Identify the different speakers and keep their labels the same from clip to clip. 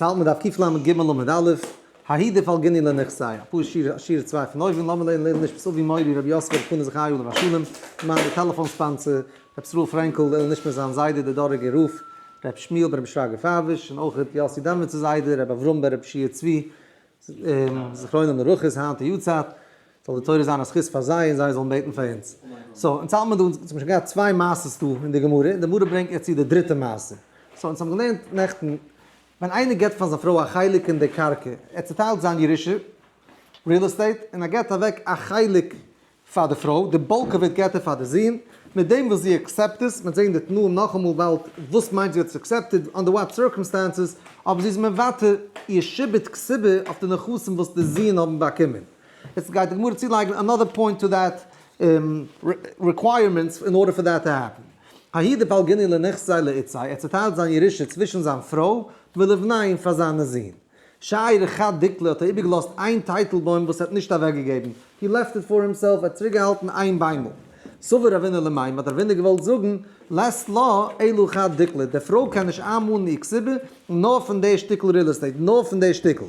Speaker 1: אונז האלט מיר דף קל"ג עמוד א', ההיא דפלגינהו לנכסיה, אפאר שיר שורה צוויי פון אויבן, לאמיר לערנען לעילוי נשמת אבי מורי רבי יוסף רבי פנה זכרי' עליו השלום, מיין די טעלעפאן sponsor, רבי ישראל פרענקל, לעילוי נשמת זיין זיידע דער דאראגער רב, רבי שמואל בן רבי שרגא פייוויש, און אויך יאסי דעמביצער זיידע, רבי אברהם בן רבי שיע צבי, זכרונם לברכה איז היינט די יארצייט, זאל די תורה זיין א זכות פאר זיי און זיי זאלן בעטן פאר אונז. so, אונז האלט מיר דא, אונז האבן שוין געהאט צוויי מעשות דא אין די גמרא, און די גמרא ברענגט יעצט צו די דריטע מעשה. so, אונז האבן געלערנט נעכטן, ווען איינער געבט פאר זיין פרוי א חלק אין די קרקע, ער צוטיילט זיין ירושה, real estate, און ער געבט אוועק א חלק פאר די פרוי, די bulk of it געבט ער פאר די זון, מיט דעם וואס זי accept עס, מ'וועט זען די תנאים נאכאמאל באלד וואס מיינט זי האט עס accepted, under what circumstances, אבער זי איז מוותר איר שעבוד כתובה אויף די נכסים וואס די זון האבן באקומען. יעצט גייט די גמרא צולייגן another point to that requirements in order for that to happen. ההיא דפלגינהו לנכסיה לאיתתיה, ער צוטיילט זיין ירושה צווישן זיין פרוי ולבניה און פאר זיינע זון. שייר חד דיקלא האט ער איבערגעלאזט איין טייטלבוים וואס ער האט נישט אוועקגעגעבן, he left it for himself, ער האט צוריקגעהאלטן איין ביימל. סבר רבינא למימר האט רבינא געוואלט זאגן, לית לה אלא חד דיקלא, די פרוי קען נישט איינמאנען איר כתובה נאר פון די שטיקל real estate, נאר פון די שטיקל,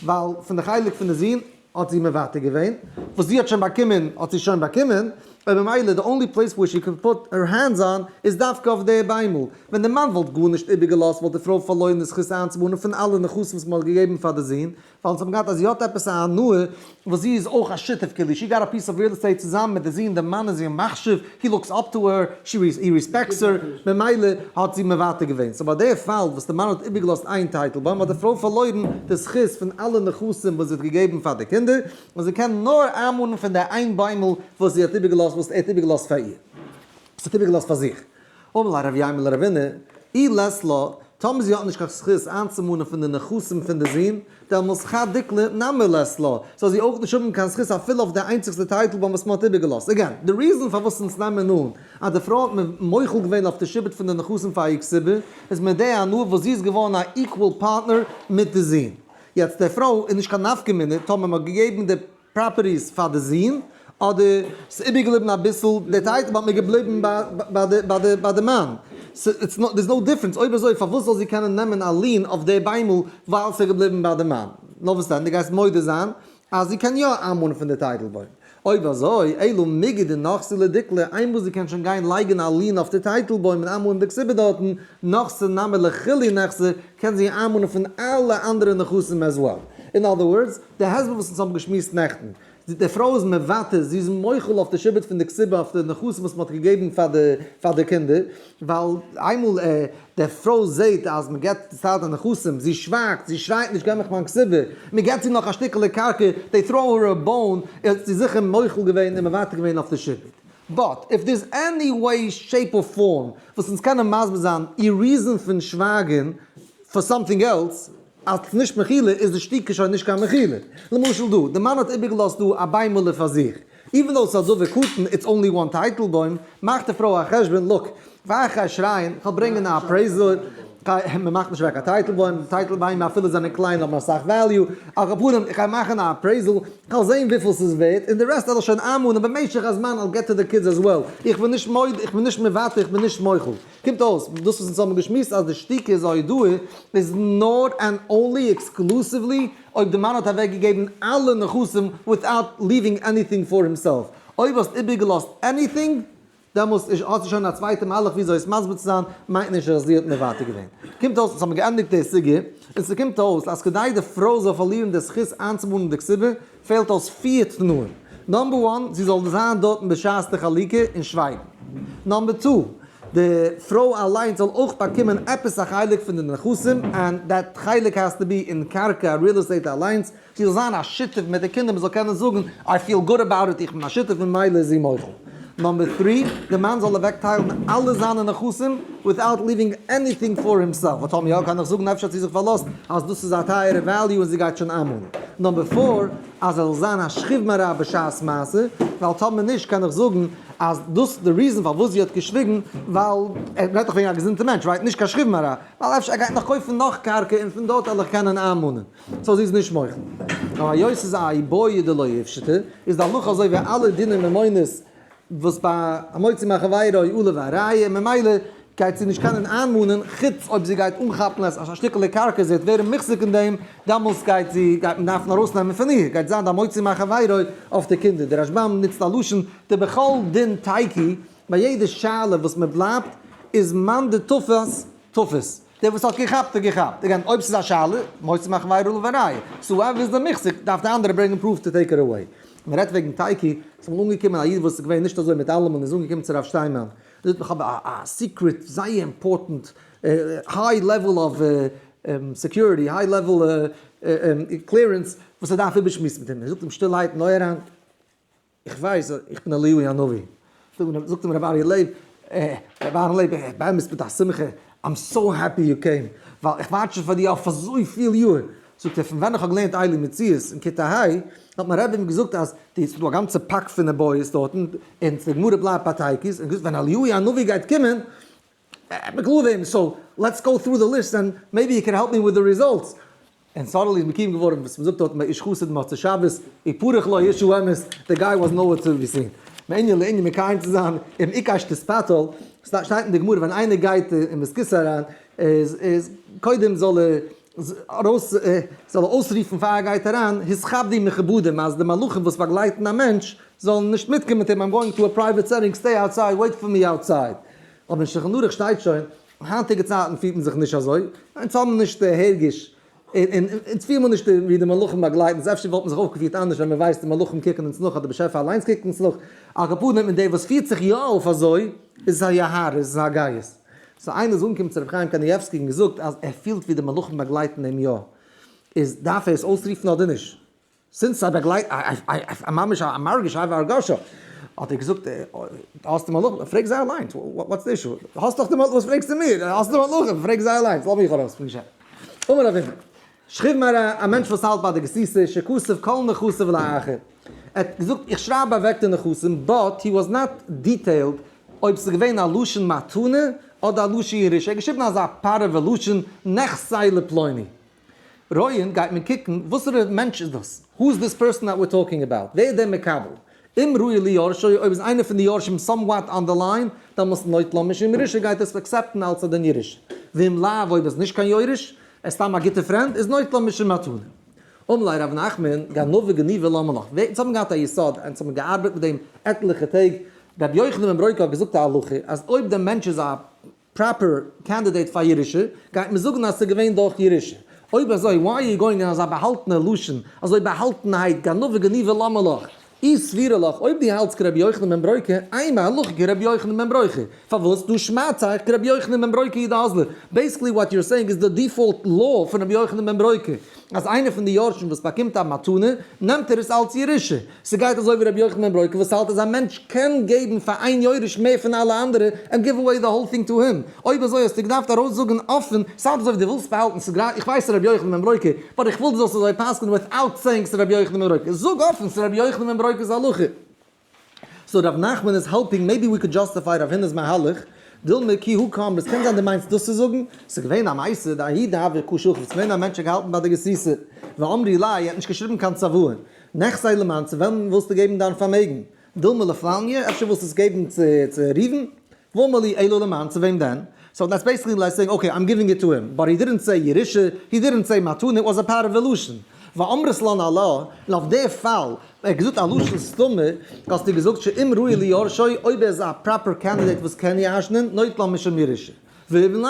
Speaker 1: ווייל פון די חלק פון די זון האט זי מוותר געווען, וואס זי האט שוין באקומען האט זי שוין באקומען, און ממילא די only place where she can put her hands on איז דווקא אויף די ביימל, ווען די מאן וואלט גארנישט איבערגעלאזט וואלט די פרוי פארלוירן די זכות איינצומאנען פון אלע נכסים וואס מען האט געגעבן פאר די זון, ווייל אונז האבן געהאט אז זי האט עפעס א הנאה וואס זי איז אויך א שותף כאילו she got a piece of real estate צוזאמען מיט די זון, די מאן איז איר מחשיב, he looks up to her, she he respects her, ממילא האט זי מוותר געווען. so ביי די פאל וואס די מאן האט איבערגעלאזט איין טייטלבוים האט די פרוי פארלוירן די זכות פון אלע נכסים וואס זי האט געגעבן פאר די קינדער, און זי קען נאר איינמאנען פון די איין ביימל וואס זי האט איבערגעלאזט וואס ער האט איבערגעלאזט פאר איר. וואס האט איבערגעלאזט פאר זיך. אמר ליה רב יימר לרבינא, אי לית לה, טאמער זי האט נישט קיין זכות איינצומאנען פון די נכסים פון די זון, דעמאלס חד דיקלא נמי לית לה, זאל זי אויך נישט האבן קיין זכות אפילו אויף די איינציגסטע טייטלבוים וואס מען האט איבערגעלאזט. again, די reason פארוואס אונז נעמען אן אז די פרוי האט מוחל געווען אויף די שעבוד פון די נכסים פאר איר כתובה, איז מיט די הנאה וואס זי איז געווארן א equal partner מיט די זון. יעצט די פרוי איז נישט קיין נפקא מינה טאמער מען האט געגעבן די properties פאר די זון אדער ס'איז איבערגעבליבן אביסל די טייטל באט מיר געבליבן ביי די מאן, it's not there's no difference, אויב אזוי פארוואס זאל זי קענען נעמען א lien אויף די ביימל ווייל ס'איז געבליבן ביי די מאן? נאר וואס דען דו גייסט מודה זיין אז זי קען יא איינמאנען פון די טייטלבוים? אויב אזוי אלא מיגו דנחתי לדיקלא איינמאל זי קען שוין גיין לייגן א lien אויף די טייטלבוים און איינמאנען די כתובה דארטן, נחתי נמי לכולהו נכסי, קען זי איינמאנען פון אלע אנדערע נכסים as well. In other words, די הסבר וואס אונז האבן געשמועסט נעכטן, די פרוי איז מוותר, זי איז מוחל אויף די שעבוד פון די כתובה, אויף די נכסים וואס מען האט געגעבן פאר די פאר די קינדער, ווייל איינמאל די פרוי זעט אז מען געבט צו די נכסים, זי שווייגט, זי שרייט נישט געב מיך מיין כתובה, מען געבט זי נאך א שטיקעלע קרקע, they throw her a bone, האט זי זיכער מוחל געווען און מוותר געווען אויף די שעבוד. but, if there's any way shape or form וואס אונז קענען מסביר זיין איר reason פון שווייגן for something else, אז נישט מחילה איז די שתיקה שוין נישט קיין מחילה. למשל דא, די מאן האט איבערגעלאזט דא א ביימעלע פאר זיך. even though ס'איז א דבר קטן, it's only one טייטלבוים, מאכט די פרוי א חשבון, look, פאר איך גיי שרייען, כ'וועל ברענגען א appraiser, מ'מאכט נישט אוועק א טייטלבוים, טייטלביימער אפילו זענען קליין האבן אסאך value, על כל פנים, איך גיי מאכן א appraisal, כ'וועל זען וויפיל ס'איז ווערט, און די rest וועל איך שוין איינמאנען במשך הזמן, I'll get to the kids as well, איך בין נישט מודה, איך בין נישט מוותר, איך בין נישט מוחל. קומט אויס, דאס וואס אונז האבן געשמועסט אז די שתיקה איז א הודאה, איז נאר and only exclusively אויב די מאן האט אוועק געגעבן אלע נכסים without leaving anything for himself. אויב האסט איבערגעלאזט anything, דעמאלס איז האסטו שוין א צווייטע מהלך וויאזוי עס מסביר צו זיין, מיינט נישט אז זי האט מוותר געווען. קומט אויס אונז האבן געענדיגט די סוגיא, און ס'קומט אויס אז כדי די פרוי זאל פארלירן די זכות איינצומאנען די כתובה, פעלט אויס פיר תנאים. number one, זי זאל זיין דארטן בשעת די חלוקה און שווייגן. number two, די פרוי אליינס זאל אויך באקומען עפעס א חלק פון די נכסים, and that חלק has to be אין קרקע, real estate אליינס, זי זאל זיין א שותף מיט די קינדער, מען זאל קענען זאגן I feel good about it, איך בין א שותף ממילא איז זי מוחל. number three, די מאן זאל אוועקטיילן אלע זיינע נכסים without leaving anything for himself, וואס טאמער יא קען איך זאגן אפשר האט זי זיך פארלאזט אז דאס איז א טייערע value און זי גייט שוין איינמאנען. number four, אז ער זאל זיין א שכיב מרע בשעת מעשה, ווייל טאמער נישט קען איך זאגן אז דאס די reason פארוואס זי האט געשוויגן ווייל ער רעדט דאך וועגן א געזונטע מענטש right נישט קיין שכיב מרע, ווייל אפשר ער גייט נאך קויפן נאך קרקע און פון דארט וועל איך קענען איינמאנען. so זי איז נישט מוחל. נאר היות ס'איז א איבעיא דלא איפשיטא, איז די הלכה אזוי ווי אלע דיני ממונות וואס ביי המוציא מחבירו עליו הראיה, ממילא. גייט זי נישט קענען איינמאנען, חוץ אויב זי גייט אנכאפן א שטיקעלע קרקע, זי וועט ווערן מוחזק אין דעם, דאמאלס גייט זי, גייט מען דארפן ארויסנעמען פון איר, גייט זיין די המוציא מחבירו אויף די קינדער. דער רשב"ם נוצט א לשון דבכל דין תיקו, ביי יעדע שאלה וואס מען בלייבט איז מאן דתפס תפס, דער וואס האט געכאפט האט געכאפט, again אויב ס'איז א שאלה, מוציא מחבירו לוראיה, so whoever איז די מוחזק דארף די אנדערע ברענגען proof to take it away. מען רעדט וועגן תיקו, ס'איז אמאל אנגעקומען א איד וואס איז געווען נישט אזוי מיט אלעמען איז אנגעקומען צו רב שטיינמאן, זאגט איך האב א secret זייער important high level of security high level clearance וואס ער דארף איבערשמועסן מיט אים, ער זאגט אים שטילערהייט אין אויער אריין, איך ווייס אז איך בין אליהו הנביא, זאגט אים רבי אריה לייב, רבי אהרן לייב, באמת מיט א שמחה, I'm so happy you came, ווייל איך ווארט שוין פאר דיר אויף אזויפיל יאר, זאגט ער, פון ווען איך האב געלערנט אלו מציאות אין כיתה ה', האט מיין רבי מיר געזאגט אז די ס'איז דא א גאנצע פאק פון נבואות דארטן, און די גמרא בלייבט ביי תיקו'ס, און געזאגט ווען אליהו הנביא גייט קומען, וועט מען קלאר ווערן, so let's go through the list and maybe you can help me with the results. און suddenly איז מקוים געווארן וואס מ'זאגט דארט ביי איש חסיד מוצאי שבת, ופרח לו איש האמת, the guy was nowhere to be seen. מענין לענין מקיים צו זיין, אם עיקש תתפתל, שטייט אין די גמרא ווען איינער גייט אין בית כסא אריין, איז איז קודם זאל ער ארויס זאל ער אויסרופן פאר ער גייט אריין, התכבדו מכובדים אז די מלאכים וואס באגלייטן א מענטש זאלן נישט מיטקומען מיט אים, I'm going to a private setting, stay outside, wait for me outside. אבער אין שולחן ערוך שטייט שוין, היינטיגע צייטן פירט מען זיך נישט אזוי, אונז האבן נישט די הרגש, און אונז פירן מיר נישט ווי די מלאכים באגלייטן אונז, אפשר וואלט מען זיך אויפגעפירט אנדערש ווען מען ווייסט די מלאכים קוקן אונז נאך, אדער באשעפער אליינס קוקט אונז נאך, על כל פנים און דער וואס פירט זיך יא אויף אזוי, איז עס א יוהרא, איז עס א גאות. so איינער איז אנגעקומען צו רבי חיים קנייבסקי און געזאגט אז ער פילט ווי די מלאכים באגלייטן אים יא, איז דארף ער עס אויסרופן אדער נישט? since זיי באגלייט א ממש א מרגיש א הרגשה, האט ער געזאגט, האסט די מלאכים, פרעג זיי אליינס, what's the issue, האסט דאך די מלאכים, וואס פרעגסטו מיר, האסט די מלאכים, פרעג זיי אליינס, לאז מיך ארויס פון געשעפט. אמר רב הונא, שכיב מרע, א מענטש וואס האלט ביי די גסיסה, שכתב כל נכסיו לאחר, ער האט געזאגט איך שרייב אוועק די נכסים, but he was not detailed אויב ס'איז געווען א לשון מתנה אדער א לשון ירושה, ער האט געשריבן אזא פארעווע לשון נכסי לפלוני. רואין גייט מען קוקן וואסערע מענטש איז דאס, who is this person that we're talking about, ווער איז דער מקבל, אם ראוי ליורשו, אויב איז איינער פון די יורשים somewhat on the line, דאמאלס נוטלה משום ירושה גייט עס accept ן אלס א דין ירושה, ואם לאו אויב איז נישט קיין יורש, ער איז סתם א גוטע friend, איז נוטלה משום מתנה. אמר ליה רב נחמן, גנבא גניבא למה לך, אונז האבן געהאט א יסוד, אונז האבן געארבעט מיט דעם עטליכע טעג, רבי יוחנן בן ברוקה האט געזאגט א הלכה אז אויב דער מענטש איז א proper candidate פאר ירושה, גייט מען זאגן אז ס'איז געווען דורך ירושה. אויב אזוי why are you going אין אזא באהאלטענע לשון, אזוי באהאלטענהייט, גנבא גניבא למה לך? אי סבירא לך, אויב דו האלטסט כרבי יוחנן בן ברוקה, אימא הלכה כרבי יוחנן בן ברוקה. פארוואס? דהא שמעתך כרבי יוחנן בן ברוקה הוא דאזלא. basically what you're saying איז די default law פון רבי יוחנן בן ברוקה, אז איינער פון די יורשים וואס באקומט א מתנה, נעמט ער עס אלץ ירושה. ס'גייט אזוי ווי רבי יוחנן בן ברוקה וואס האלט אז א מענטש קען געבן פאר איין יורש מער פון אלע אנדערע and give away the whole thing to him. אויב אזוי האסטו געדארפט ארויסזאגן אפען, ס'האלט אזוי ווי דו ווילסט באהאלטן, ס'איז גראדע, איך ווייס ס'איז רבי יוחנן בן ברוקה, but איך וויל דו זאלסט אזוי פסק'נען without saying ס'איז רבי יוחנן בן ברוקה. זאג אפען ס'איז רבי יוחנן בן ברוקה'ס הלכה. so רב נחמן איז helping, maybe we could justify רב הונא'ס מהלך, דילמא כי הא קאמרת, קען זיין דו מיינסט דאס צו זאגן, ס'איז געווען א מעשה, דההוא דהוה קא שכיב, ס'איז געווען א מענטש האט געהאלטן ביי די גסיסה, ואמרי ליה, ער האט נישט געשריבן קיין צוואה, נכסי למאן, צו וועמען ווילסטו געבן דיין פארמעגן? דילמא לפלניא, אפשר ווילסטו עס געבן צו ראובן? ואמר להו אלא למאן, צו וועם דען? so that's basically like saying okay I'm giving it to him, but he didn't say ירושה, he didn't say מתנה, it was a פארעווע לשון. ואמרת לן עלה, און אויף די פאל, ער האט געזאגט א לשון סתמא, האסטו געזאגט שאם ראוי ליורשו, אויב ער איז א proper candidate וואס קען ירש'נען, נוטלה משום ירושה. ואם לאו,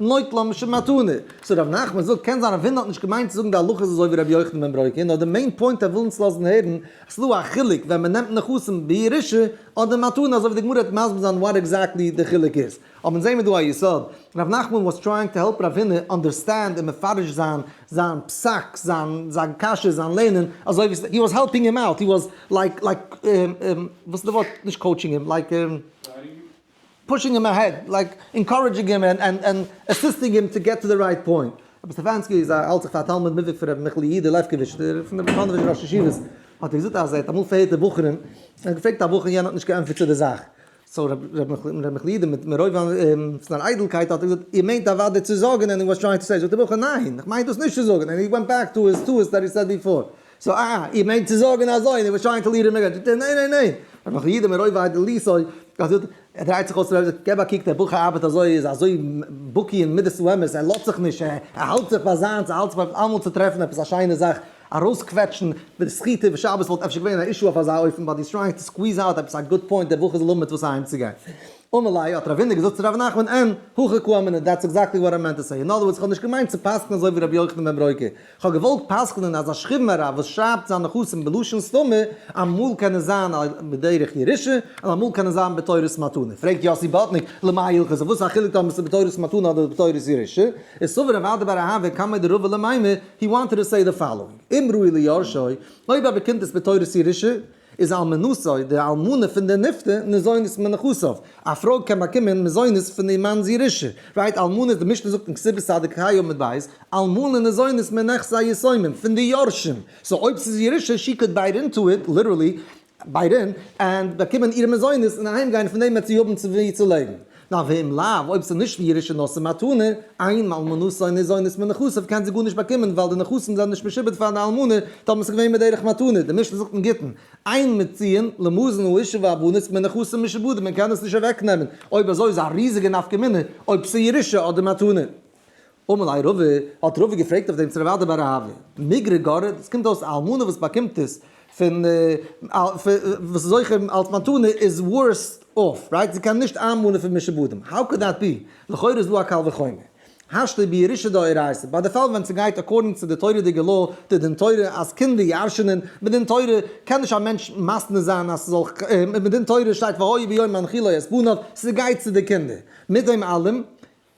Speaker 1: נוטלה משום מתנה. so ר' נחמן זאגט, קען זיין רב הונא האט נישט געמיינט צו זאגן די הלכה איז אזוי ווי רבי יוחנן בן ברוקה, נאר די main point ער וויל אונז לאזן הערן, אז ס'איז דא א חילוק ווען מ'נעמט נכסים בירושה אדער מתנה, אזוי ווי די גמרא וועט מסביר זיין what exactly די חילוק איז. אבער זעהן מיר דא א יסוד, ר' נחמן was trying to help רב הונא understand און מפרש זיין זיין פסק, זיין זיין קשיא, זיין לערנען, אזוי ווי he was helping him out, he was like like וואס איז די ווארט, נישט coaching אים, like pushing him ahead, like encouraging him and assisting him to get to the right point. רבי סטעפאנסקי איז א האלט זיך פאר א תלמיד מובהק פון רבי מיכל יהודה לעפקאוויטש, דער פון די פאנאוויזשער ראש ישיבות, האט ער געזאגט אז ער האט אמאל פארהערט די בחורים, ער האט געפרעגט א בחור יענער האט נישט געענטפערט צו די זאך, so ר' מיכל יהודה מיט מרוב זיין איידלקייט האט ער געזאגט, איר מיינט אוודאי צו זאגן and he was trying to say, זאגט דער בחור ניין, איך מיין דאס נישט צו זאגן, and he went back to his טעות that he said before, so אה, איר מיינט צו זאגן אזוי, and he was trying to lead him again, זאגט ער ניין ניין ניין, ר' מיכל יהודה מרוב איידעליסוי. ער דרייט זיך אויס צו רבי זאגט, געב א קוק דער בחור ארבעט אזוי, איז אזוי בקי אין מידת האמת, ער לאזט זיך נישט, ער האלט זיך ביי זיינס, ער האלט זיך ביי אלעמאל צו טרעפן עפעס א שיינע זאך, ארויסקוועטשן, סחיטה בשבת וואלט אפשר געווען א issue אויף אזא אופן, but he's trying to squeeze out עפעס א good point דער בחור זאל האבן מיט וואס אהיימצוגיין. אמר ליה, האט רב הונא געזאגט צו רב נחמן, אין, הכי קאמינא, that's exactly what I meant to say. In other words, איך האב נישט געמיינט צו פסק'נען אזוי ווי רבי יוחנן בן ברוקה. איך האב געוואלט פסק'נען אז א שכיב מרע וואס שרייבט זיין נכסים בלשון סתמא, אמאל קען עס זיין בדרך ירושה, און אמאל קען עס זיין בתורת מתנה. פרעגט יאסי באטניק, למאי הלכתא, וואס איז א חילוק טאמער עס איז בתורת מתנה אדער בתורת ירושה? איז סבר רב אדא בר אהבה קמיה דרבא למימר, he wanted to say the following, אם ראוי ליורשו, אויב ער באקומט עס בתורת ירושה, איז אלמנתו, די אלמנה פון די נפטר, ניזונת מנכסיו. א פרוי קען באקומען מזונות פון איר מאנ'ס ירושה. right, אלמנה, די משנה זאגט אין כתובות צדיק ה' עמוד ב', אלמנה ניזונת מנכסי יתומים, פון די יורשים. so אויב ס'איז ירושה, she could bite into it, literally, bite in, and באקומען אירע מזונות און אהיימגיין פון דעם וועט זי האבן צו וואו צו לעבן. נאר ואם לאו, אויב ס'איז נישט ירושה נאר ס'איז מתנה, אין אלמנתו ניזונת מנכסיו קען זי גארנישט באקומען ווייל די נכסים זענען נישט משועבד פאר די אלמנה, טאמער ס'איז געווען בדרך מתנה, די משנה זאגט אין גיטין, אין מוציאין למזון האשה והבנות מנכסים משועבדים מען קען עס נישט אוועקנעמען, אויב אזוי איז א ריזיגע נפקא מינה אויב ס'איז ירושה אדער מתנה. אמר ליה רבא, האט רבא געפרעגט אויף דעם צו רב אדא בר אהבה, מיגרא גרע, עס קומט אויס א אלמנה וואס באקומט עס פון וואס איז זוכה אלס מתנה איז worse off, right? זי קען נישט איינמאנען פון משועבדים, how could that be? לכאורה איז דא א קל וחומר. השתא בירושה דאורייתא, ביי די פאל ווען ס'גייט according צו די תורה'דיגע law, די דין תורה אז קינדער ירש'נען, מדין תורה קען נישט א מענטש מתנה זיין אז ס'זאל, מדין תורה שטייט והיה ביום הנחילו את בניו, ס'גייט צו די קינדער. מיט דעם אלעם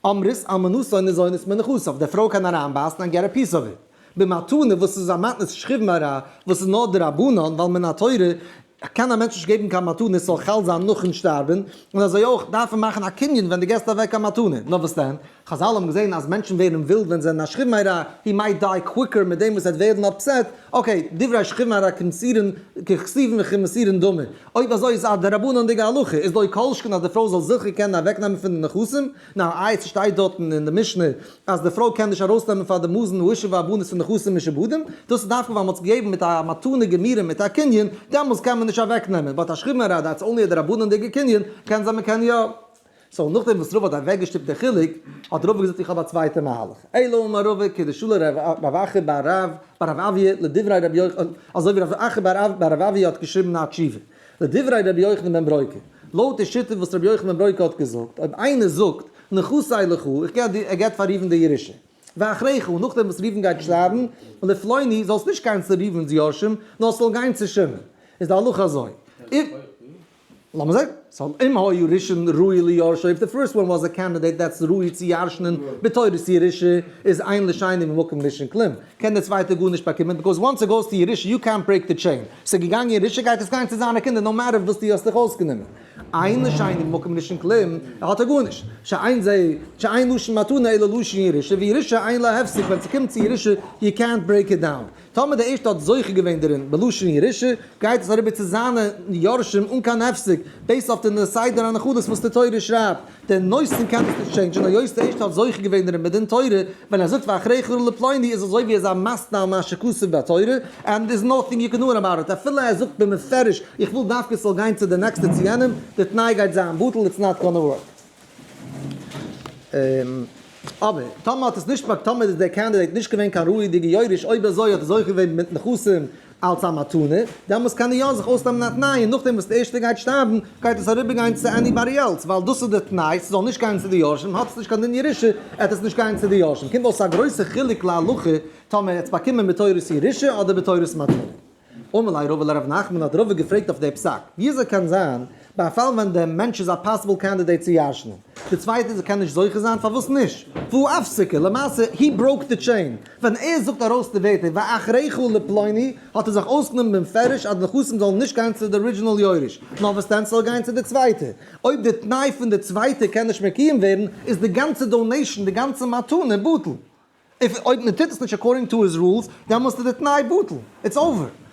Speaker 1: אמרת אלמנתו ניזונת מנכסיו, די פרוי קען אריינבייסן and get a piece of it. במתנה וואס איז א מתנת שכיב מרע וואס איז נאר דרבנן ווייל מן התורה קען א מענטש נישט געבן קיין מתנה עס זאל חל זיין נאכן שטארבן, און אזוי אויך דארף מען מאכן א קנין ווען דו געסט אוועק א מתנה, נאר וואס דען? חזל האבן געזען אז מענטשן ווערן ווילד ווען זיי זענען א שכיב מרע, he might die quicker מיט דעם וואס ער וועט ווערן upset, okay, דברי שכיב מרע כמסירין ככתובין וכמסורין דמי, אויב אזוי איז א דרבנן'דיגע הלכה, איז לא כל שכן אז די פרוי זאל זיכער קענען אוועקנעמען פון די נכסים, נאר איי ס'שטייט דארטן אין די משנה אז די פרוי קען נישט ארויסנעמען פאר די מזון האשה והבנות פון נכסים משועבדים, דאס איז דווקא ווייל מ'האט עס געגעבן מיט א מתנה גמירה מיט א קנין, דעמאלס קען מען נישט אוועקנעמען, but א שכיב מרע that's only א דרבנן'דיגע קנין, קען זיין מ'קען יא. so נאכדעם וואס רבא האט אוועקגעשטופט די חילוק, האט רבא געזאגט איך האב א צווייטע מהלך, אלא אמר רבא כדשלח רב אחא בר רב בר רב אויא לדברי רבי יוחנן, אזוי ווי רב אחא בר רב בר רב אויא האט געשריבן א תשובה, לדברי רבי יוחנן בן ברוקה, לויט די שיטה וואס רבי יוחנן בן ברוקה האט געזאגט, אויב איינער זאגט, נכסי לך, איך געב דיר, ער געבט פאר ראובן די ירושה, ואחריך, נאכדעם וואס ראובן גייט שטארבן, לפלוני, זאלסט נישט גיין צו ראובן'ס יורשים, נאר ס'זאל גיין צו שמעון. איז די הלכה אזוי. לאמיר זען. so אם היה ראשון ראוי ליורשו, if the first one was a candidate that's ראוי צו ירש'נען בתורת ירושה, איז אין לשני ממקום ראשון כלום. קען דער צווייטער גארנישט באקומען, because once it goes to ירושה יו קענט ברעיק די טשעין. ס'איז געגאנגען ירושה גייט עס גיין צו זיינע קינדער no matter וואס דו האסט דיך אויסגענומען. אין לשני ממקום ראשון כלום, האט ער גארנישט. שאין זה, שאין לשון מתנה אלא לשון ירושה, וירושה אין לה הפסק, ווען ס'קומט צו ירושה יו קענט ברעיק איט דאון. טאמער דער ערשטער האט זוכה געווען דערין בלשון ירושה, גייט עס אריבער צו זיינע יורשים אן קיין הפסק, based אויף די סדר הנחלות וואס די תורה שרייבט. דער נותן קען עס נישט change ן, היות דער ערשטער האט זוכה געווען דערין מדין תורה, ווען ער זאגט ואחריך לפלוני איז אזוי ווי ער איז א מתנה על מה שכתוב בתורה, and there's nothing you can do about it, אפילו ער זאגט במפורש איך וויל דווקא עס זאל גיין צו די נעקסטע צו יענעם, די תנאי גייט זיין בטל, it's not gonna work. אבער טאמער האט עס נישט טאמער איז דער candidate נישט געווען קיין ראוי'דיגע יורש, אויב אזוי האט ער זוכה געווען מיט נכסים אלס א מתנה, דעמאלס קען ער יא זיך אויסנעמען א תנאי און נאכדעם וואס די ערשטע גייט שטארבן גייט עס אריבערגיין צו anybody else, ווייל דאס איז די תנאי, ס'זאל נישט גיין צו די יורשים, האט עס נישט קיין דין ירושה, עט עס נישט גיין צו די יורשים. קומט אויס א גרויסע חילוק להלכה טאמער ער האט עס באקומען בתורת ירושה אדער בתורת מתנה. אמר ליה רבא לרב נחמן האט רבא געפרעגט אויף די פסק, וויאזוי קען זיין ביי א פאל ווען דער מענטש איז א possible candidate צו ירש'נען, די צווייטע איז ער קען נישט זוכה זיין, פארוואס נישט? והא אפסקה, למעשה he broke the chain, ווען ער זאגט ארויס די ווערטער ואחריך לפלוני האט ער זיך אויסגענומען במפורש אז די נכסים זאלן נישט גיין צו די original יורש, נאר וואס דען ס'זאל גיין צו די צווייטע. אויב די תנאי פון די צווייטע קען נישט מקוים ווערן איז די גאנצע donation, די גאנצע מתנה בטל. if אויב מען טוט עס נישט according to his rules, דעמאלסט איז די תנאי בטל, it's over.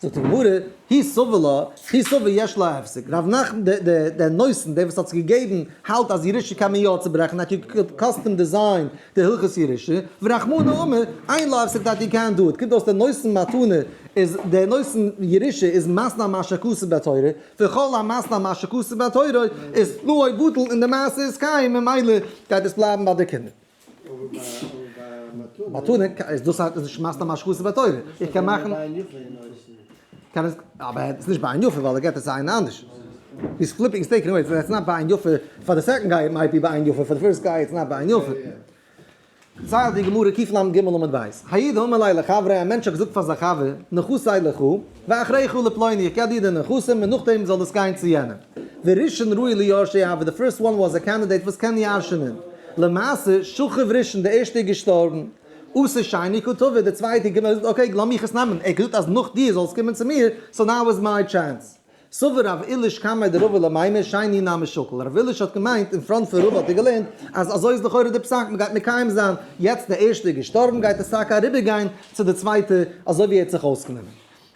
Speaker 1: זאגט די גמרא, הוא סבר לה, הוא סבר יש לה הפסק, ר' נחמן דער נותן, דער וואס האט עס געגעבן, האלט אז ירושה קען מען יא צוברעכן, that you could custom design די הלכות ירושה, ורחמנא אמר, אין לה הפסק that you can't do it, קומט אויס דער נותן מתנה איז דער נותן ירושה איז מתנה מה שכתוב בתורה, וכל המתנה מה שכתוב בתורה איז תנאו בטל און די מעשה איז קיים ממילא גייט עס בלייבן ביי די קינדער. מתנה איז דאס איז נישט מתנה מה שכתוב בתורה, איך קען מאכן קען עס אבער עס איז נישט בעין יפה ווייל ער געבט עס צו איינער אנדערש. He's flipping, he's taking away, it's not בעין יפה, פאר די second guy it might be בעין יפה, פאר די first guy it's not בעין יפה. ציילט די גמרא קל"ג עמוד ב', האי דאמר ליה לחבריה, א מענטש האט געזאגט פאר זיין חבר, נכסי לך, ואחריך לפלוני, איך געב דיר די נכסים און נאכדעם זאל עס גיין צו יענעם. וראשון ראוי ליורשו הוה, די first one was a candidate וואס קען ירש'נען. למעשה, שכיב ראשון, די ערשטע איז געשטארבן. אתא שני קא תבע, די צווייטע איז געקומען און געזאגט, okay, לאמיך עס נעמען, ער האט געזאגט אז נאך דיר זאל עס קומען צו מיר, so now is my chance. סבר רב עיליש קמיה דרבא למימר שני נמי שקיל, רב עיליש האט געמיינט אין front פון רבא האט ער געלערנט אז אזוי איז לכאורה די פסק מען גייט מקיים זיין, יעצט די ערשטע איז געשטארבן גייט עס טאקע אריבער גיין צו די צווייטע אזוי ווי ער האט זיך אויסגענומען.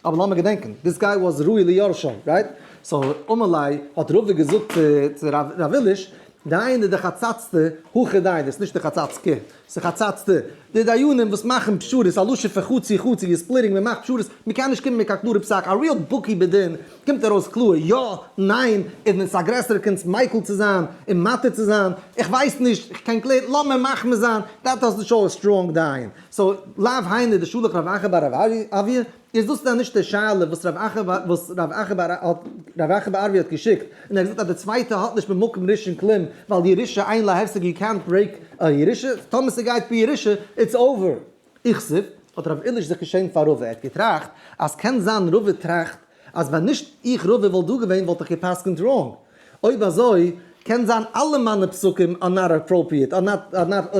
Speaker 1: אבער לאמיר געדענקען, this guy was ראוי ליורשו, right? So אמר ליה האט רבא געזאגט צו רב עיליש, דייני דחצצתא הכי דייני, דאס איז נישט די חצצקע, ס'איז חצצתא, די דיינים וואס מאכן פשרות, א לשון פון חצי חצי, איז splitting, מען מאכט פשרות, מען קען נישט קומען מיט קיין קלארע פסק, א real בקי בדין קומט ארויס קלאר, יא, ניין, און עס איז א גרעסערע קונץ מיקל צו זיין און מתיר צו זיין, איך ווייס נישט, איך קען קלערן, לאמיר מחמיר זיין, that doesn't show a strong דיין. So, לאו היינו דשלח רב אחא בר אביה, איז דאס דען נישט די שאלה וואס רב אחא וואס רב אחא בר האט רב אחא בר ארביה האט געשיקט און ער האט געזאגט אז די צווייטע האט נישט במקום ראשון כלום ווייל ירושה אין לה הפסק יו קענט ברעיק א ירושה טאמער ס'גייט בירושה it's over. איכסיף, האט רב עיליש זיך געשעמט פאר רבא, ער האט געטראכט אז קען זיין רבא טראכט אז ווען נישט איך רבא וואלט דא געווען וואלט איך גע'פסק'נט wrong, אויב אזוי קען זיין אלע מיינע פסקים are not appropriate, are not are not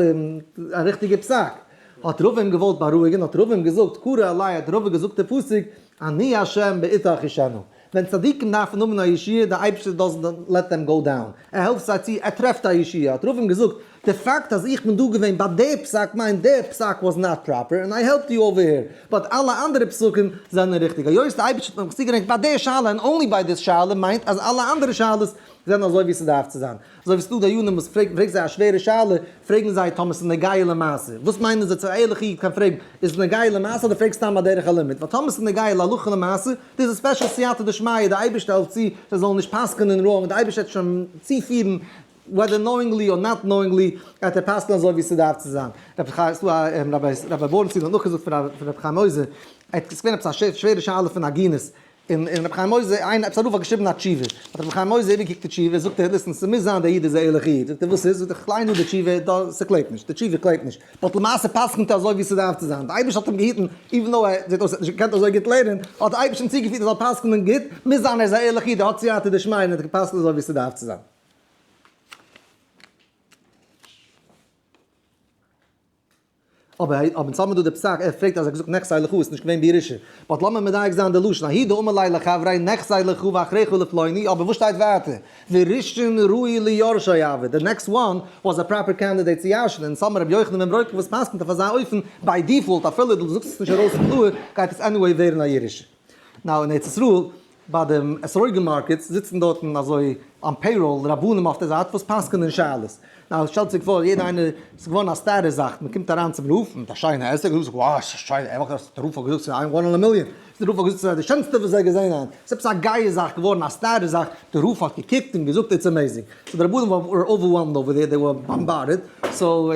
Speaker 1: א ריכטיגע פסק. האט רבא אים געוואלט בארואיגן האט רבא אים געזאגט קרא עלי האט רבא געזאגט די פסוק אני ה' בעתה אחישנה ווען צדיקים דארפן האבן א ישועה די אייבערשטער doesn't let them go down ער העלפט זיי צו ער טרעפט א ישועה האט רבא אים געזאגט די פאקט אז איך בין דא געווען ביי די פסק מיינט די פסק was not proper און I helped you over here but אלע אנדערע פסקים זענען ריכטיג היות די אייבערשטער האט מיך צוגעברענגט ביי די שאלה און only ביי this שאלה מיינט אז אלע אנדערע שאלות זענען אזוי ווי ס'דארף צו זיין. אזוי ווי ס'דא דיינים וואס פרעגן פרעגסט זיי א שווערע שאלה, פרעגן זיי טאמער ס'איז נוגע למעשה. וואס מיינען זיי צו א ערליכע איד קען פרעגן איז עס נוגע למעשה אדער פרעג סתם א דרך הלימוד. ווייל טאמער ס'איז נוגע להלכה למעשה, דאס איז special סייעתא דשמיא, די אייבערשטער העלפט צו זיי זאלן נישט פסק'נען wrong, די אייבערשטער וועט שוין צופירן whether knowingly or not knowingly, גייט ער פסק'נען אזוי ווי ס'דארף צו זיין. רבי חיים, ס'דא א רבי בורנשטיין האט נאכגעזאגט פון רבי חיים עוזר, ער האט, ס'איז געווען עפעס א שווערע שאלה פון עגונות, און רבי חיים עוזר, איינער, עפעס א רב האט געשריבן א תשובה, האט רבי חיים עוזר איבערגעקוקט די תשובה, זאגט ער, listen, ס'מוז זיין דער איד איז א ערליכע איד, זאגט ער, וואס איז? זאגט ער, כ'ליין דא די תשובה, דא, ס'קלעבט נישט, די תשובה קלעבט נישט, but למעשה פסק'נט ער אזוי ווי ס'דארף צו זיין, די אייבערשטער האט אים געהיטן, even though ער זעט אויס ער האט נישט געקענט אזוי גוט לערנען, האט די אייבערשטער אים צוגעפירט ער זאל פסק'נען גוט, מוז זיין ער איז א ערליכע איד, ער האט סייעתא דשמיא און ער האט גע'פסק'נט אזוי ווי ס'דארף צו זיין. אבער אונז האבן דא די פסק, ער פרעגט אז ער האט געזאגט נכסי לך איז נישט געווען בירושה, but לאמיר מדייק זיין די לשון, ההוא דאמר ליה לחבריה נכסי לך ואחריך לפלוני, אבער וואס שטייט ווייטער? וראשון ראוי ליורשו הוה, די next one was a proper candidate צו ירש'נען, אונז האבן רבי יוחנן בן ברוקה וואס פסק'נט אויף אזא אופן by default אפילו דו זאגסט עס נישט ארויס קלאר גייט עס anyway ווערן א ירושה. Now אין ארץ ישראל ביי די אתרוגים markets זיצן דארטן אזוי on payroll רבנים אויף די זייט וואס פסק'נען שאלות. Now שטעלט זיך פאר יעדער איינער, ס'איז געווארן א status זאך, מ'קומט אריין צום רב מיט א שיינע אתרוג, דער רב זאגט wow ס'איז שיין, ער מאכט אויס, דער רב האט געזאגט ס'איז one in a million, דער רב האט געזאגט ס'איז די שענסטע וואס זיי געזען היינט, ס'איז עפעס א גייע זאך געווארן, א status זאך, דער רב האט געקוקט און געזאגט it's amazing, so די רבנים were overwhelmed over there, they were bombarded, so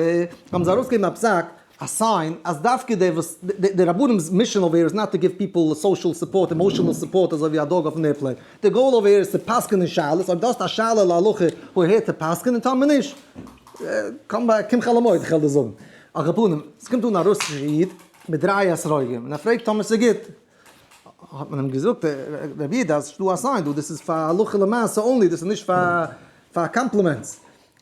Speaker 1: האבן זיי ארויסגעגעבן א פסק א sign אז דווקא די וואס די רבנים'ס mission over here is not to give people social support, emotional support אזוי ווי א dog אויפן airplane, די goal over here איז צו פסק'נען שאלות, אויב דו האסט א שאלה להלכה we're here צו פסק'נען, טאמער נישט קום ביי קום חול המועד איך וועל דיר זאגן. על כל פנים, ס'קומט אן א רוסישע איד מיט דריי אתרוגים און ער פרעגט טאמער ס'איז גוט, האט מען אים געזאגט רבי איד אז ס'דא א sign דא דאס איז פאר הלכה למעשה only דאס איז נישט פאר compliments,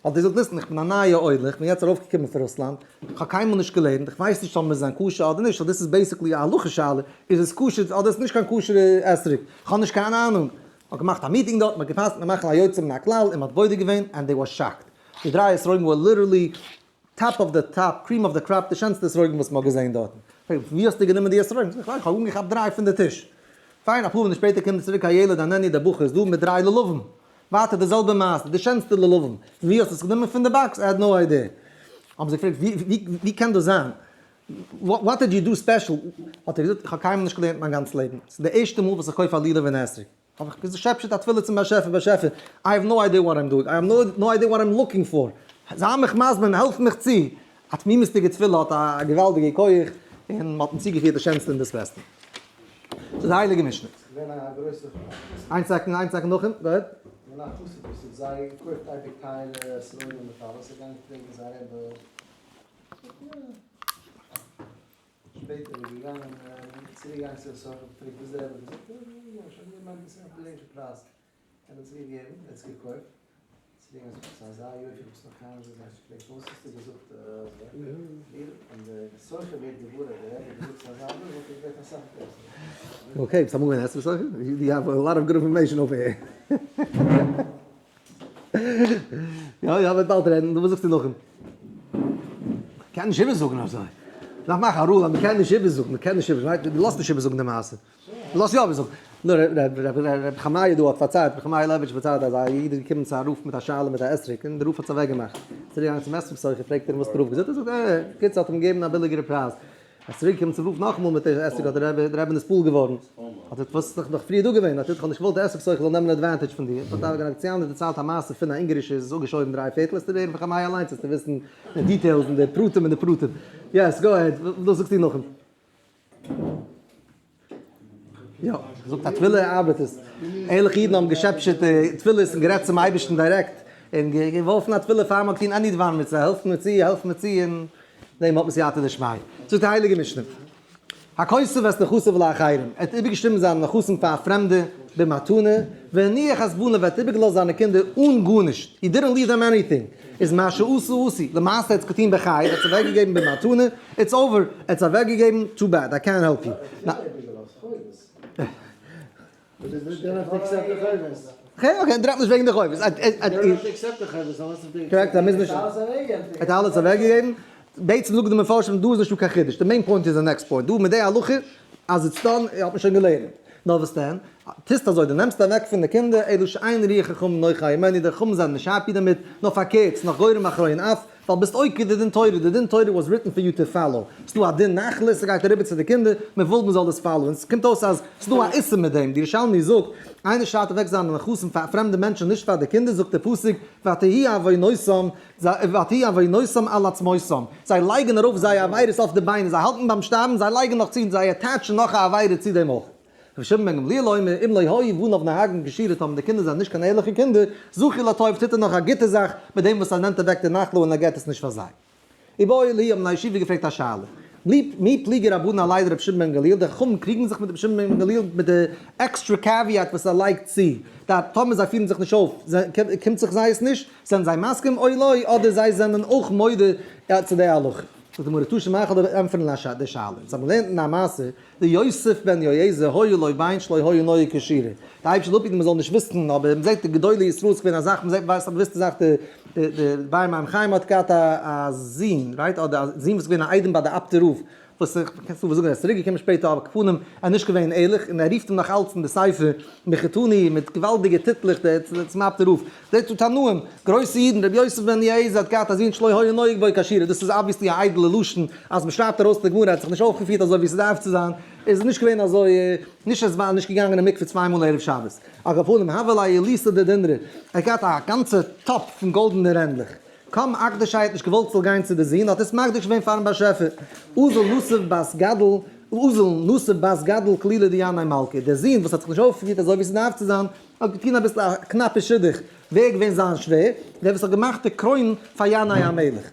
Speaker 1: האט ער געזאגט listen איך בין א נייע עולה איך בין יעצט ארויף געקומען פון רוסלאנד איך האב קיינמאל נישט געלערנט איך ווייס נישט אויב מיר זענען כשר אדער נישט so דאס איז basically א הלכה שאלה איז עס כשר אדער איז נישט קיין כשר'ע אתרוג איך האב נישט קיין אהנונג מ'האט געמאכט א meeting דארט מ'האט געפסק'נט מיר מאכן א יוצא מן הכלל און מ'האט בודק געווען and they were shocked די דריי אתרוגים were literally top of the top cream of the crop די שענסטע אתרוגים וואס מ'האט געזען דארטן פרעג איך ווי האסטו גענומען די אתרוגים זאגט ער איך האב אנגעכאפט דריי פון די טיש. פיין, אפאר מינוט שפעטער קומט צוריק הילד איננו, דער בחור איז דא מיט דריי לולבים. ווייטער די זעלבע מעשה, די שענסטע לולבים. פון ווי האסטו עס גענומען? פון די box? I had no idea. האבן זיי געפרעגט, ווי קען דאס זיין? What did you do special? האט ער געזאגט, איך האב קיינמאל נישט געלערנט מיין גאנץ לעבן, ס'איז די ערשטע מאל וואס איך קויף א לולב און אתרוג. האב איך געשעפשעט א תפילה צום באשעפער, באשעפער, I have no idea what I'm doing, I have no idea what I'm looking for, זיי מיך מזמין, העלף מיך צו. א תמימות'דיגע תפילה האט א געוואלדיגע כח, און מ'האט אים צוגעפירט די שענסטע און דאס בעסטע. ס'איז די הייליגע משנה.
Speaker 2: ס'געווען א גרויסע
Speaker 1: איין second, איין second נאכן, go ahead.
Speaker 2: געווען א חסיד וואס האט זייער געקויפט אייביג טייערע אתרוגים מיט אלעס, ער געגאנגען פרעגן זיין רבי, שפעטער איז געגאנגען צוריק געגאנגען צו די סוחר פרעגט וואס דער רבי האט געזאגט, ער האט שוין געמיינט עס איז א ביליגע פרייז, ער האט עס געגעבן, ער האט עס געקויפט, צוריק געגאנגען זאגט עס אזא יופי וואס נאך קיינער האט עס נישט געפרעגט פארוואס האסטו געזאגט אזוי, און דער סוחר ווערט געוואר אז דער רבי האט געזאגט אזא זאך וואלט ער געווערט אסאך גרעסער.
Speaker 1: Okay, ביסט אמאל געווען אתרוג סוחר? You have a lot of good information over here. יא יא, מ'וועט באלד רעדן, וואס זאגסטו נאכן? מ'קען נישט איבערזאגן אזוי. מ'דארף מאכן א rule אז מ'קען נישט איבערזאגן, מ'קען נישט איבערזאגן, דו לאזט נישט איבערזאגן די מעשה. דו לאזט יא איבערזאגן. נאר ר' חמיה דא האט פארציילט, ר' חמיה לעבאוויטש האט פארציילט אז א איד איז געקומען צו א רב מיט א שאלה מיט א אתרוג, און דער רב האט עס אוועקגעמאכט. איז ער געגאנגען צום אתרוג סוחר, פרעגט ער אים וואס האט דער רב געזאגט, ער זאגט אה, קיצור האט אים געגעבן א ביליגערע פרייז. ער איז צוריק געקומען צום רב נאכאמאל מיט די אתרוג האט דער רבי נתפעל געווארן, האט ער וואס איז דאך פריער דא געווען, האט ער איך האב נישט געוואלט די אתרוג סוחר זאל נעמען advantage פון דיר, האט דער גאליציאנער דערציילט א מעשה פון א אונגארישע איז אפגעשוירן דריי פערטל, עסטו הערן פון חמאי אליינס עסטו וויסן די details און די פרטים און די פרטים, yes go ahead, וואס זאגסטו נאכן? יא, זאגט א תפילה ארבעט עס. ערליכע אידן האבן געשעפשעט תפילות און גערעדט צום אייבערשטן דירעקט, און געווארפן א תפילה פאר מ'האט געטון any דבר מצוה, העלף מיר צו, העלף מיר צו, און דעם האט מען סייעתא דשמיא. זאגט די הייליגע משנה, הכותב את נכסיו לאחרים, ער האט איבערגעשריבן זיינע נכסים פאר א פרעמדע במתנה, והניח את בניו, ער האט איבערגעלאזט זיינע קינדער אן גארנישט, he didn't leave them anything, איז מה שעשו עשו, למעשה ער האט עס געטון בחי, ער האט עס אוועקגעגעבן במתנה, it's over, ער האט עס אוועקגעגעבן, too bad, I can't help you. Okay, okay, דרייט נישט וועגן די חובות. Correct, ער מוז נישט. ער האט אלעס אוועקגעגעבן. בעצם זאגן די מפרשים דא איז נישטא קיין חידוש, די main point איז די next point, דא מיט די הלכה אז it's done האט מען שוין געלערנט. נאר וואס דען? טוסט אזוי, דו נעמסט אוועק פון די קינדער, אלא שאין רוח חכמים נוחה הימנו, די חכמים זענען נישט happy דערמיט, נאר פארקערט, ס'איז נאך גורם חרון אף, ווייל ביסט עוקר די דין תורה, די דין תורה was written for you to follow, ס'דא א דין נחלה, ס'גייט אריבער צו די קינדער, מ'וויל מ'זאל דאס follow ען, ס'קומט אויס אז ס'דא א איסור מיט דעם, די ירושלמי זאגט, איינער שרייבט אוועק זיינע נכסים פאר פרעמדע מענטשן נישט פאר די קינדער, זאגט דער פסוק, ותהי עוונותם, ותהי עוונותם על עצמותם, זיי לייגן ארויף זייער עבירות אויף די ביינער, זיי האלטן ביים שטארבן, זיי לייגן נאך צו, זיי attach ן נאך א עבירה צו דעם אויך. רבי שמעון בן גמליאל אומר, אם לא היו בניו נוהגין כשורה טאמער די קינדער זענען נישט קיין ערליכע קינדער, זכו לטוב טוט ער נאך א גוטע זאך מיט דעם וואס ער נעמט אוועק די נחלה און ער געבט עס נישט פאר זיי. איבעיא להו האבן א ישיבה געפרעגט א שאלה. מי פליגי רבנן עליה דרבי שמעון בן גמליאל, די חכמים קריגן זיך מיט רבי שמעון בן גמליאל מיט די extra caveat וואס ער לייגט צו, דארט טאמער זיי פירן זיך נישט אויף קומט זיך זיי עס נישט, זענען זיי מסכים או לא, אדער זיי זענען אויך מודה צו די הלכה. זאגט די גמרא תא שמע איך וועל דיר ענטפערן די שאלה. אונז האבן געלערנט אין א מעשה דיוסף בן יועזר היה לו בן שלא היה נוהג כשורה, די אייבערשטער זאל אפהיטן מען זאל נישט וויסן, אבער מען זעט די גדולי ישראל ס'געווען א זאך, מען זעט ווייסט א באוויסטע זאך די די באר מים חיים האט געהאט א זון right אדער א זון וואס איז געווען א איידעם ביי די אפטער רב, וואס איך קענסט דא זאגן ער איז צוריק געקומען שפעטער אבער כפנים ער איז נישט געווען ערליך און ער רופט אים נאך אלץ אין די ספר מחותני מיט געוואלדיגע טיטלעך דער צום אפטער רב, די תנאים, גרויסע אידן, רבי יוסף בן יועזר האט געהאט א זון שלא היה נוהג בו כשורה, דאס איז obviously א איידעלע לשון, אז מען שרייבט ארויס די גמרא ער האט זיך נישט אויפגעפירט אזוי ווי ס'דארף צו זיין, איז נישט געווען אזוי, נישט אז ווייל נישט געגאנגען אין מקווה צוויי מאל ערב שבת. על כל פנים, הוה ליה עילתא דדינרי, ער האט געהאט א גאנצע טאפ פון גאלדענע רענדלעך, קם אקדשיה האט נישט געוואלט ס'זאל גיין צו די זון, האט עס מקדיש געווען פארן באשעפער, אזל נסיב בת גדל, אזל נסיב בת גדל כלילא דינאי מלכא, דער זון וואס האט זיך נישט אויפגעפירט אזוי ווי ס'דארף צו זיין, האט געטון אביסל א קנאפע שידוך, ווער איז געווען זיין שווער? דער וואס האט געמאכט די קרוין פאר ינאי המלך.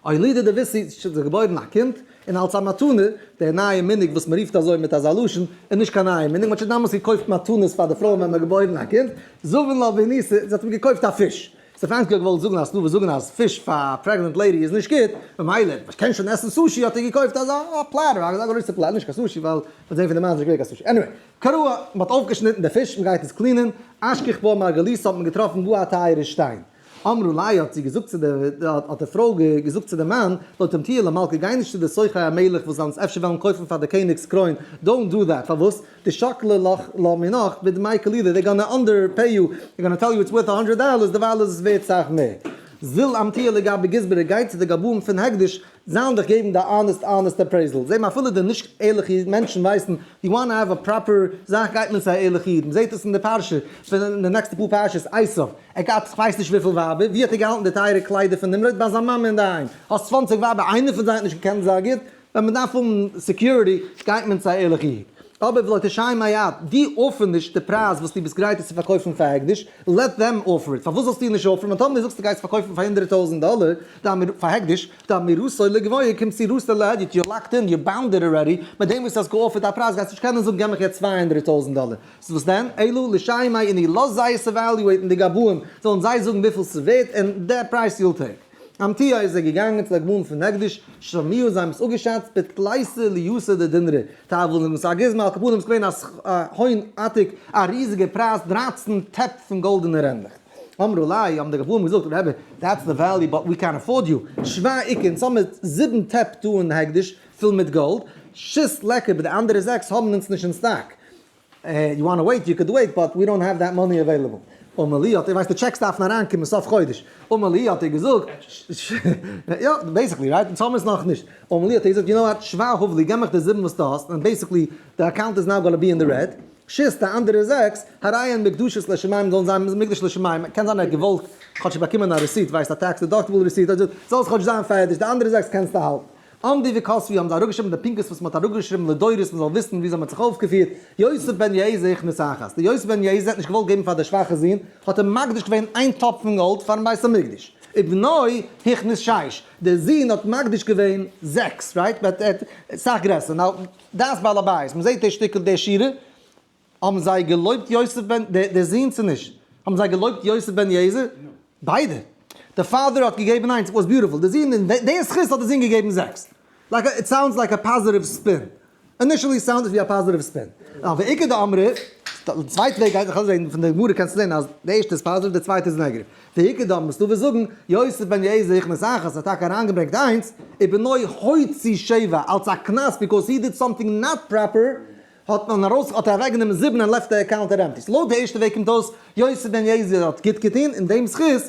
Speaker 1: אולידה דביתהו, ס'איז געבוירן א קינד, און אלס א מתנה, דער נייע מנהג וואס מ'רופט אזוי מיט אזא לשון, איז נישט קיין נייע מנהג, מ'האט שוין דאמאלס געקויפט מתנות פאר די פרויען ווען מ'האט געבוירן א קינד, זבין לה בניסא, זי האט אים געקויפט א פיש. ס'פאנגט געוואלט זאגן אז ס'דא וואס זאגן אז פיש פאר א pregnant lady איז נישט גוט, ממילא וואס קען שוין עסן סושי האט ער געקויפט אזא platter, אזא גרויסע platter, נישט קיין סושי ווייל מ'האט געזען פון די מעשה נישט געווען קיין סושי, anyway, קרעה, מ'האט אויפגעשניטן די פיש, מ'גייט עס clean ען, אשכח בה מרגליתא האט מען געטראפן גאר א טייערע שטיין. אמרה ליה האט זי געזאגט צו די, האט די פרוי געזאגט צו די מאן, לא תמטייה למלכא גיי נישט צו די סוחרי המלך וואס זאלן עס אפשר וועלן קויפן פאר די קעניג'ס קרוין, don't do that, פארוואס? דשקלי לך לה מינך בדמי כלילי, they gonna underpay you, they gonna tell you it's worth a hundred dollars, דערווייל איז עס ווערט סאך מער. זיל אמטייה לגבי גזברא, גיי צו די גבאים פון הקדש, זיי דיך געבן די honest honest appraisal, זע מ אפילו די נישט ערליכע מענטשן ווייסן, you want have a proper זאך גייט מען צו א ערליכע איד, מ'זעט עס אין די פרשה, פון די נעקסטע פאר פרשות, עשיו, ער געהאט כ'ווייס נישט וויפיל ווייבער, ווי האט ער געהאלטן די טייערע קליידער פון נמרוד? ביי זיין מאמע אינדערהיים, האסט 20 ווייבער איינער פון זיי האט נישט געקענט זיין גוט, ווען מען דארף האבן security גייט מען צו א ערליכע איד. אבער ולא תשיימי את, דו offer נישט די פרייז וואס דו ביסט גרייט עס צו פארקויפן פאר הקדש, let them offer it, פארוואס זאלסטו נישט offer ן, ווען טאמער דו זאגסט דו גייסט פארקויפן פאר 100,000 דאלער, פאר הקדש, דאמירתו לגבוה קומט צו רתו להדיוט, you're locked in, you're bounded already, מיט דעם וואס דו האסט גע offer ט א פרייז גייסטו נישט קענען זאגן געב מיך יעצט 200,000 דאלער. ס'איז וואס דען? אלא לישיימיה אינהו, לאז זיי עס evaluate ן די גבאים זאלן זיי זאגן וויפיל ס'ווערט און די price you'll take. אמטיה איז ער געגאנגען צו די גבאים פון הקדש, שמוה זיי האבן עס אפגעשאצט בתלייסא ריעותא דדינרי, טיילווייז זאגן ס'איז א גוזמא על כל פנים ס'געווען א הון עתיק א ריזיגע פרייז 13 טעפ פון גאלדענע רענדלעך. אמרו ליה האבן די גבאים געזאגט רבי that's the value but we can't afford you, שבע איכא אונז האבן מיר זיבן טעפ דא אין הקדש פול מיט גאלד, שית ליכא but די אנדערע זעקס האבן אונז נישט אין stock. You wanna wait you could wait but we don't have that money available. אמר להו האט ער ווייסט די checks דארפן אריינקומען סוף חודש. אמר להו האט ער געזאגט יא basically right אונז האבן עס נאכנישט. אמר להו האט ער געזאגט you know what שבע הב לי געב מיך די זיבן וואס דו האסט און basically די account איז now gonna be אין די red. שית די אנדערע זעקס הרי הן מוקדשות לשמים זאלן זיין מוקדש לשמים קען זיין ער האט געוואלט כאטש באקומען א receipt ווייסט א tax deductible receipt אזוי זאל עס כאטש זיין פארטיג די אנדערע זעקס קענסטו האלטן. עמדו וכתבו האבן זיי אראפגעשריבן די פנקס וואס מען האט אראפגעשריבן לדורות מען זאל וויסן וויאזוי מען האט זיך אויפגעפירט, יוסף בן יועזר הכניס אחת, דער יוסף בן יועזר האט נישט געוואלט געבן פאר די שוואכע זון, האט ער מקדיש געווען איין טאפ פון גאלד פארן בית המקדש, ובנו הכניס שש, דער זון האט מקדיש געווען זעקס, right? But ער האט סאך גרעסער, now דעת בעל הבית, מען זעט די שטיקל די שורה, האבן זיי געלויבט יוסף בן, דער זון צו נישט? האבן זיי געלויבט יוסף בן יועזר? ביידע. די father האט געגעבן איינס, was beautiful. די זון, אין די זכות האט די זון געגעבן זעקס. Like it sounds like a positive spin. Initially sound עס ווי א positive spin. אבער איכא דאמרי, די צווייטע וועג גייט זיך אויסזען, פון די גמרא קענסטו זען אז די ערשטע איז positive, די צווייטע איז negative. ואיכא דאמרי, ס'דא וואס זאגן, יוסף בן יועזר הכניס אחת, האט טאקע אריינגעברענגט איינס, ובנו הוציא שבע, אלס א קנס because he did something not proper, האט מען ארויס האט ער אוועק גענומען זיבן און left די account empty. So לויט די ערשטע וועג קומט אויס יוסף בן יועזר האט גוט געטון אין דעם זכות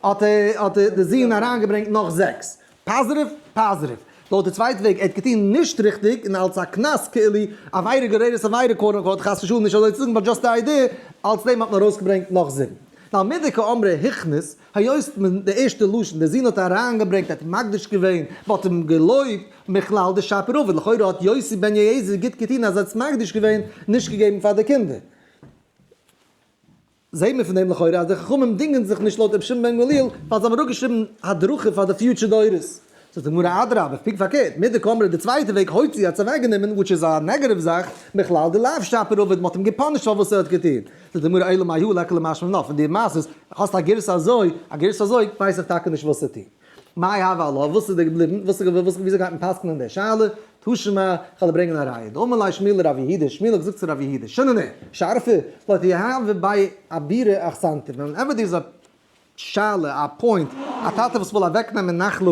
Speaker 1: האט ער האט די זון אריינגעברענגט נאך זעקס. Positive? Positive. לויט די צווייטע וועג ער האט געטון נישט ריכטיג און אלס א קנס כאילו עבירה גוררת עבירה quote unquote חס ושלום נישט אזוי צו זאגן but just די idea אלס דעם האט מען ארויסגעברענגט נאך זיבן. נאר מדקאמרי הכניס היות מען די ערשטע לשון, דער זון האט אריינגעברענגט, ער האט מקדיש געווען, מען האט אים געלויבט, מכלל דשפיר עביד, לכאורה האט יוסי בן יועזר גוט געטון אז ער האט עס מקדיש געווען, נישט געגעבן פאר די קינדער. זעהט מען פון דעם לכאורה אז די חכמים דינגען זיך נישט לויט רבי שמעון בן גמליאל, ווייל זיי האבן אראפגעשריבן הדרכה פאר די future דורות. זאגט די גמרא אדרבה, פונקט פארקערט, מדקאמרי די צווייטע וועג הוציא האט עס אוועקגענומען, which איז א negative זאך, מכלל דלאו שפיר עביד, מען האט אים גע punish ט פאר וואס ער האט געטון. זאגט די גמרא אלא מאי הא ליכא למשמע מינה, פון די מעשות, האסט א גירסא אזוי, א גירסא אזוי, ווייס איך טאקע נישט וואס צו טון. מאי הוה עלה, וואס איז דא געבליבן, וואס איז וואס וויאזוי גייט מען פסק'נען די שאלה, תא שמע, כ'וועל דיר ברענגען א ראיה, דאמר ליה שמואל לרב יהודה, שמואל האט געזאגט צו רב יהודה, שיננא, שארפא, לא תיהוי בי אבירי אחסנתא, whenever there is a שאלה, א point, א טאטע וואס וויל אוועקנעמען נחלה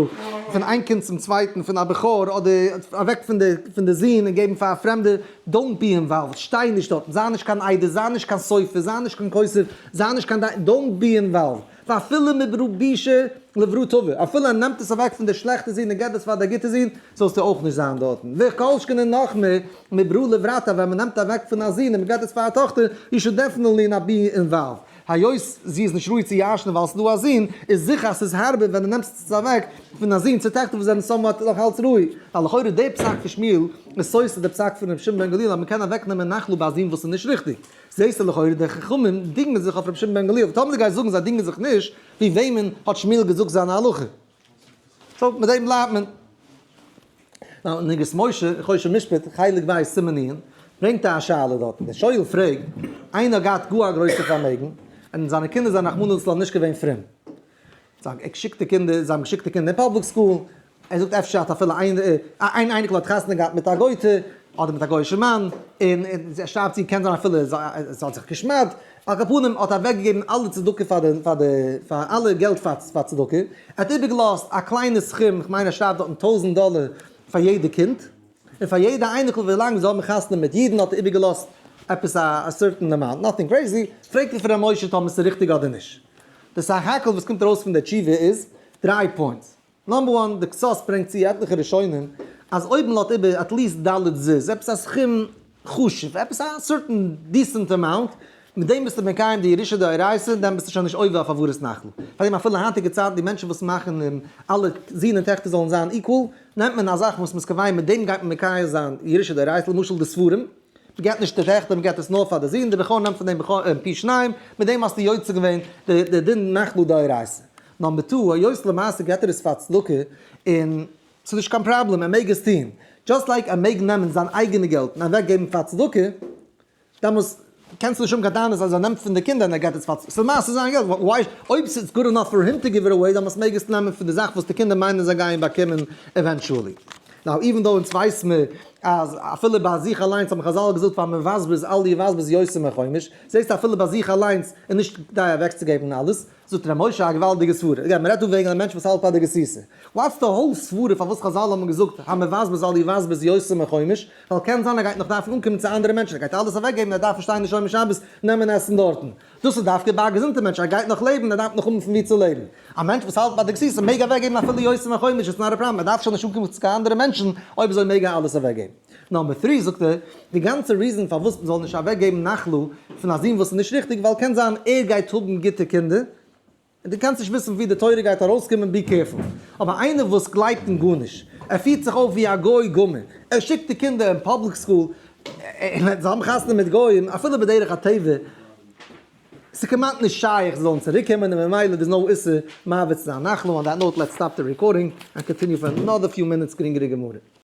Speaker 1: פון איין קינד צום צווייטן, פון א בכור, אדער אוועק פון די פון די זון און געבן פאר א פרעמדע, don't be involved, שטיי נישט דארטן, זיי נישט קיין עדות, זיי נישט קיין סופר, זיי נישט קיין כותב, זיי נישט קיין דיין, don't be involved, ואפילו מברא בישא לברא טבא, אפילו ער נעמט עס אוועק פון די שלעכטע זון און געבט עס פאר די גוטע זון, זאלסטו אויך נישט זיין דארטן, וכל שכן און נאכמער, מברא לברתא, ווען מען נעמט אוועק פון א זון און מען געבט עס פאר א טאכטער, you should definitely not be involved. היות זי איז נישט ראוי צו ירש'נען ווייל ס'איז דא א זון, איז זיכער אז ס'איז הארבער ווען דו נעמסט עס אוועק פון א זון צו טעכטער וואס זענען somewhat נאך אלץ ראוי. ווייל לכאורה די פסק פון שמואל איז סותר די פסק פון רבי שמעון בן גמליאל אז מ'קען אוועקנעמען נחלה ביי א זון וואס איז נישט ריכטיג. זעסטו לכאורה די חכמים דינגען זיך אויף רבי שמעון בן גמליאל. טאמער דו גייסט זאגן זיי דינגען זיך נישט, ווי וועמען האט שמואל געזאגט זיין הלכה? So מיט דעם בלייבט מען. Now, אין אגרות משה, חושן משפט, חלק ב', סימן ע', ברענגט ער א שאלה דארטן. דער שואל פרעגט, איינער האט געהאט גאר א גרויסע פארמעגן, און זיינע קינדער זענען רחמנא לצלן נישט געווען פרום. זיי האבן געשיקט די קינדער, זיי האבן געשיקט די קינדער אין public school, ער זאגט אפשר האט אפילו איין איין אייניקל האט חתונה געהאט מיט א גויטע, אדער מיט א גוי'אישע מאן, און ער שרייבט צו, קען זיין אפילו זי האט זיך גע'שמד'ט. על כל פנים האט אוועקגעגעבן אלע צדקה פאר די פאר די פאר אלע געלט פאר פאר צדקה, ער האט איבערגעלאזט א קליינע סכום, כ'מיין ער שרייבט דארטן 1000 דאלער פאר יעדע קינד, און פאר יעדע אייניקל ווילאנג זיי האבן חתונה מיט אידן האט ער איבערגעלאזט עפעס א certain amount, nothing crazy. פרעגט ער פון ר' משה טאמער ס'איז ריכטיג אדער נישט. די סך הכל וואס קומט ארויס פון די תשובה איז דריי points. Number one, די קצות ברענגט צו עטליכע ראשונים אז אויב מען לאזט איבער at least ד' זוז, עפעס א סכום חשוב, עפעס א certain decent amount, מיט דעם ביסטו מקיים די ירושה דאורייתא, דאן ביסטו שוין נישט עובר אויף העברת נחלה. פארדעם אפילו היינטיגע צייטן די מענטשן וואס מאכן אלע זין און טעכטער זאלן זיין equal, נעמט מען א זאך וואס מ'איז קובע מיט דעם גייט מען מקיים זיין ירושה דאורייתא, למשל די ספרים, מ'געט נישט די טעכטער מ'געט עס נאר פאר די זין, די בכור נעמט פון דעם בכור פי שניים, מיט דעם האסטו יוצא געווען די דין נחלה דאורייתא. Number two, היות למעשה געט ער עס פאר צדקה, און ס'איז נישט קיין פראבלעם, ער מעג עס טון. Just like ער מעג נעמען זיין אייגענע געלט און אוועקגעבן פאר צדקה, דעמאלס קענסטו נישט האבן קיין טענות אז ער נעמט פון די קינדער און ער געט עס פאר צדקה. ס'איז למעשה זיין געלט, why, אויב ס'איז good enough for him to give it away, דעמאלס מעג עס נעמען פון די זאך וואס די קינדער מיינען זיי גייען באקומען eventually. Now, even though אונז ווייס מיר אז אפילו ביי זיך אליינס האבן חז"ל געזאגט פאר מבזבז אל יבזבז יותר מחומש, זעסטו אפילו ביי זיך אליינס איז נישט כדאי אוועקצוגעבן אלעס, זאגט ר' משה א געוואלדיגע סברה, אגב מ'רעדט דא וועגן א מענטש וואס האלט ביי די גסיסה, what's the whole סברה פארוואס חז"ל האבן געזאגט המבזבז אל יבזבז יותר מחומש, ווייל קען זיין ער גייט נאך דארפן אנקומען צו אנדערע מענטשן, ער גייט אלעס אוועקגעבן ער דארף נישט שטיין אין שומר שבת נעמען עסן דארטן, דאס איז דווקא ביי א געזונטע מענטש, ער גייט נאך לעבן ער דארף נאך האבן פון וואו צו לעבן, א מענטש וואס האלט ביי די גסיסה מעג אוועקגעבן אפילו יותר מחומש, it's not a problem, ער דארף שוין נישט אנקומען צו קיין אנדערע מענטשן, אויב אזוי מעג ער אלעס אוועקגעבן. Number three זאגט ער, די גאנצע reason פארוואס מ'זאל נישט אוועקגעבן נחלה פון א זון וואס איז נישט ריכטיג ווייל קען זיין ער גייט האבן גוטע קינדער, און דו קענסט נישט וויסן ווי די תורה גייט ארויסקומען be careful. אבער איינער וואס גלייבט אין גארנישט, ער פירט זיך אויף ווי א גוי גמור, ער שיקט די קינדער אין public school, און זיי האבן חתונה מיט גוים, אפילו בדרך הטבע, ס'איז כמעט נישט שייך זיי זאלן צוריק קומען און ממילא there's no איסור מעביר צו זיין נחלה. On that note let's stop the recording and continue for another few minutes גרינגערע גמרא.